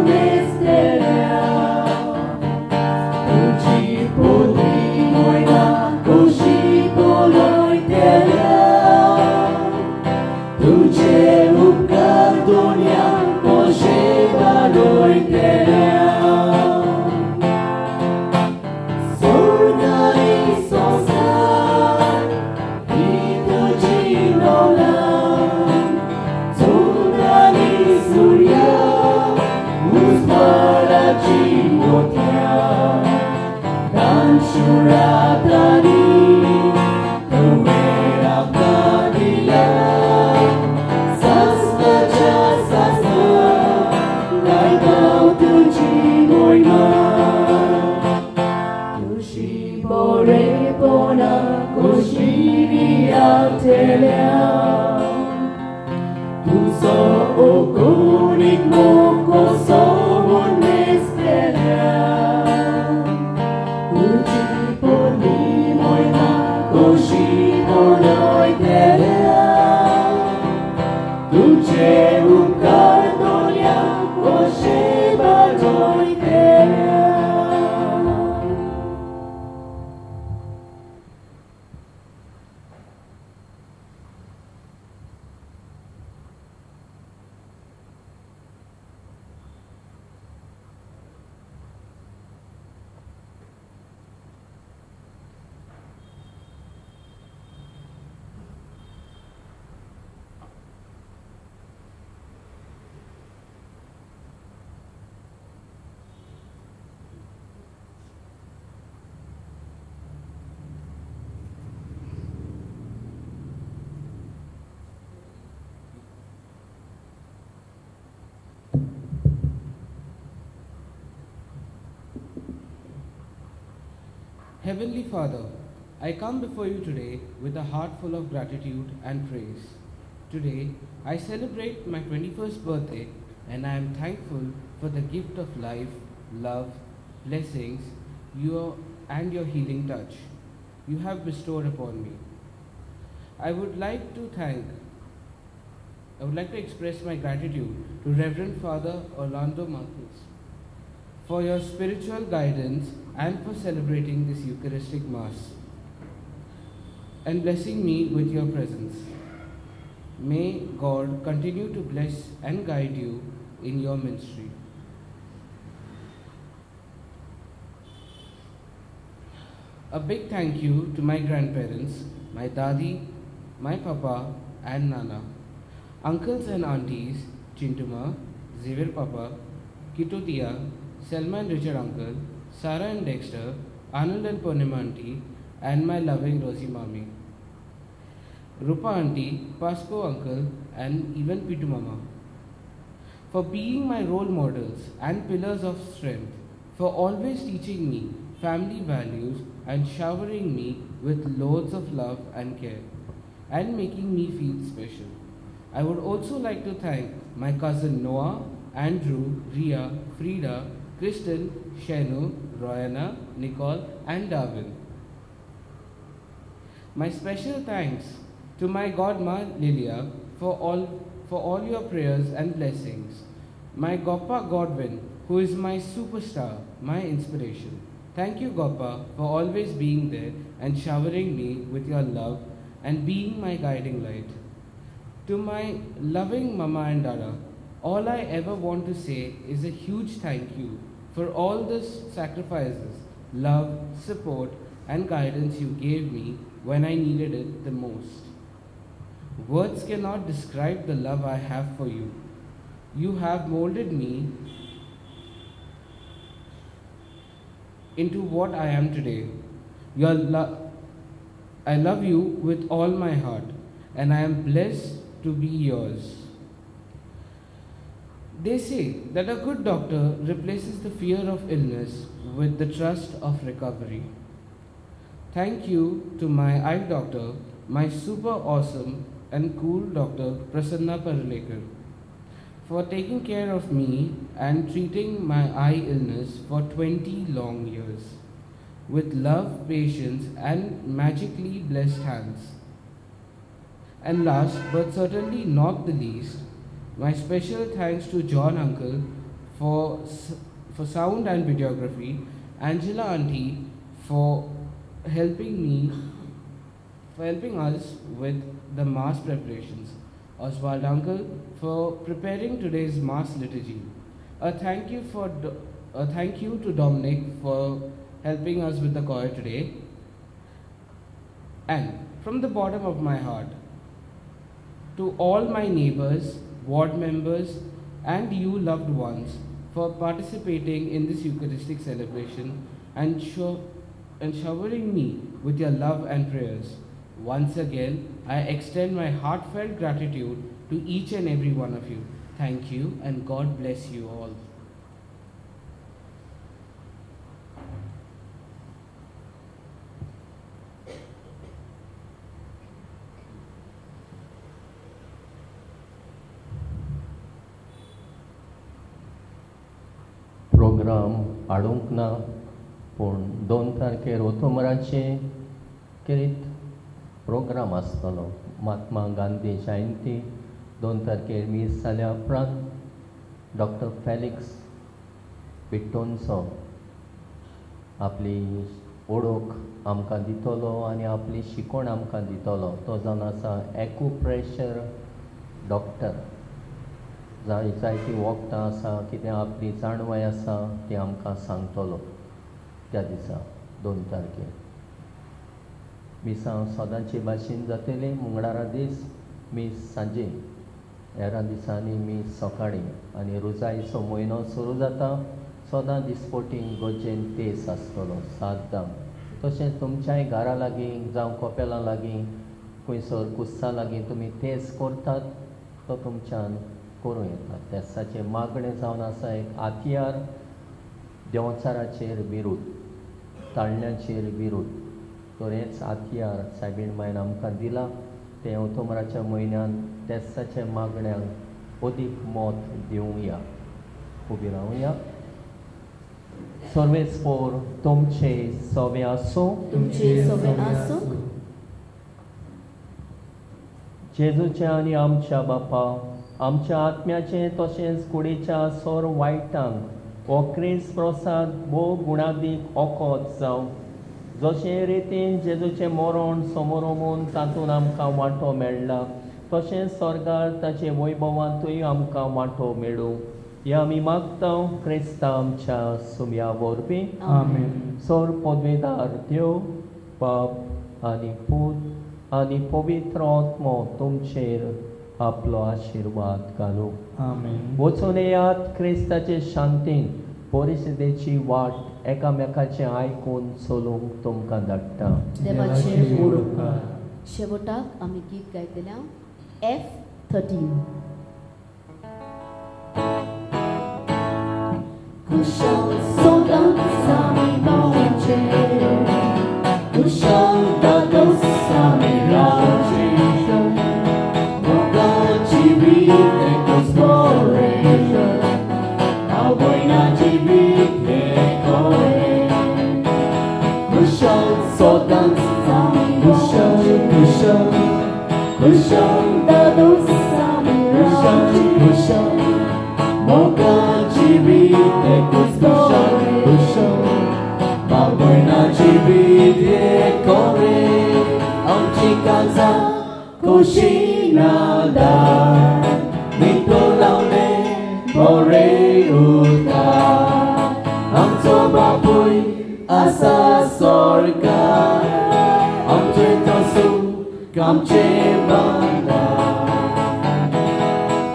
दिसतल्या, तुजी पदवी मोयना कशी पळयतल्या, तुजे उपकार दुनिया कशे वाडयतल्या. Tuzo ogonik moko somo Heavenly Father, I come before you today with a heart full of gratitude and praise. Today, I celebrate my 21st birthday and I am thankful for the gift of life, love, blessings, and your healing touch you have bestowed upon me. I would like to express my gratitude to Reverend Father Orlando Marquez for your spiritual guidance and for celebrating this Eucharistic Mass and blessing me with your presence. May God continue to bless and guide you in your ministry. A big thank you to my grandparents, my dadi, my papa and nana, uncles and aunties, Chintuma, Xavier Papa, Kito Tia, Selma and Richard uncle, Sarah and Dexter, Anand and Purnima auntie, and my loving Rosie mommy, Rupa auntie, Pasco uncle, and even Pitu mama, for being my role models and pillars of strength, for always teaching me family values and showering me with loads of love and care, and making me feel special. I would also like to thank my cousin Noah, Andrew, Ria, Frida, Kristen, Shenu, Royana, Nicole, and Darwin. My special thanks to my godma Lilia for all your prayers and blessings. My Goppa Godwin, who is my superstar, my inspiration. Thank you, Goppa, for always being there and showering me with your love and being my guiding light. To my loving Mama and Dada, all I ever want to say is a huge thank you for all the sacrifices, love, support, and guidance you gave me when I needed it the most. Words cannot describe the love I have for you. You have molded me into what I am today. I love you with all my heart, and I am blessed to be yours. They say that a good doctor replaces the fear of illness with the trust of recovery. Thank you to my eye doctor, my super awesome and cool doctor Prasanna Parulekar, for taking care of me and treating my eye illness for 20 long years with love, patience, and magically blessed hands. And last but certainly not the least, my special thanks to John Uncle for sound and videography, Angela Auntie for helping us with the mass preparations, Oswald Uncle for preparing today's mass liturgy. A thank you to Dominic for helping us with the choir today. And from the bottom of my heart, to all my neighbors, ward members, and you loved ones for participating in this Eucharistic celebration and showering me with your love and prayers. Once again, I extend my heartfelt gratitude to each and every one of you. Thank you, and God bless you all. Programme हाडूंक ना, पूण 2 तारखेर ओतोमराचें कितें programme आसतलो. महात्मा गांधी जयंती 2 तारखेर मीस जाल्या उपरांत doctor Felix बिट्टोन्सो आपली ओळख आमकां दितलो आनी आपली शिकवण आमकां दितलो. तो जावन आसा एक्युप्रेशर डॉक्टर. जायतीं वखदां आसा, कितें आपली जाणवाय आसा ती आमकां सांगतलो त्या दिसा 2 तारखेर. मिसां सदांचे भाशेन जातली. मंगळारा दीस मीस सांजे, हेरां दिसांनी मीस सकाळीं. आनी रोजायचो म्हयनो सुरू जाता. सदां दिसपोटी गोजेन तेस आसतलो 7 धांक. तशेंच तुमच्याय घरा लागीं जावं कोपेलां लागीं खंयसर कुस्सा लागीं तुमी तेस करतात तो तुमच्यान करूं येता. तेसाचें मागणें जावन आसा एक आतियार देंवचाराचेर विरुद्ध. ताळण्याचेर विरोध. तर हेंच हातयार सायबीण मायन आमकां दिला तें ऑक्टोबराच्या म्हयन्यान तेस्ताच्या मागण्यांक अदीक मत दिवया. उबी रावया. सर्वेस्पोर तुमचे सवे आसूं. तुमचे सवे आसूं. जेजूच्या आनी आमच्या बापा आमच्या आत्म्याचें तशेंच कुडीच्या सोर वायटांक हो क्रिस्त प्रसाद भोव गुणादीक ओकोत जावं. जशें रितीन जेजूचें मरण समोरमून तातूंत आमकां वांटो मेळ्ळा तशेंच स्वर्गार ताचे वैभवांतूय आमकां वांटो मेळूं ह्या आमी मागता क्रिस्ता आमच्या सुम्या वरवीं. आमेन. सोर पदवेदार देव बाप आनी पूत आनी पवित्र आत्मो तुमचेर आपलो आशिर्वाद घालूं. आमेन. वचून येयात क्रिस्ताचे शांतीन परिस्थितीची वाट एकामेकाचें आयकून चलूंक तुमकां धाडटा. देवाचेर मोड उपकार. शेवटाक आमी गीत गायतल्या F13. कुशल सदांच आमी रावचें, कुशल दादोस आमी रावचें, मोगाची वीत एकूच बरें, आवयनाची वीत एक. कुशल सदांच आमी रावचें, कुशल कुशल दादोस आमी रावचें, कुशल मोगाची वीत एकूच बरें, कुशल बाबयनाची वीत एक. आमची काजा खोशी नादार नितो लावणे बरें उरता. आमचो बापूय आसा स्वर्गार, आमचें तसूं आमचें बांदार.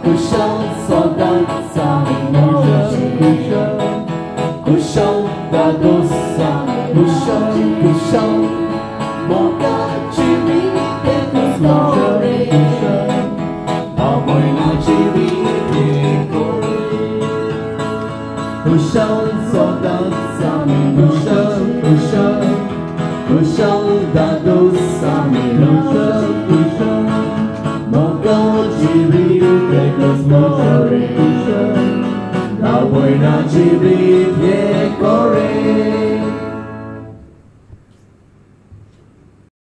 कुशल सदांच आमी रावचें, कुशल दादोस आमी कुशल कुशल मोगाची वीत एकूच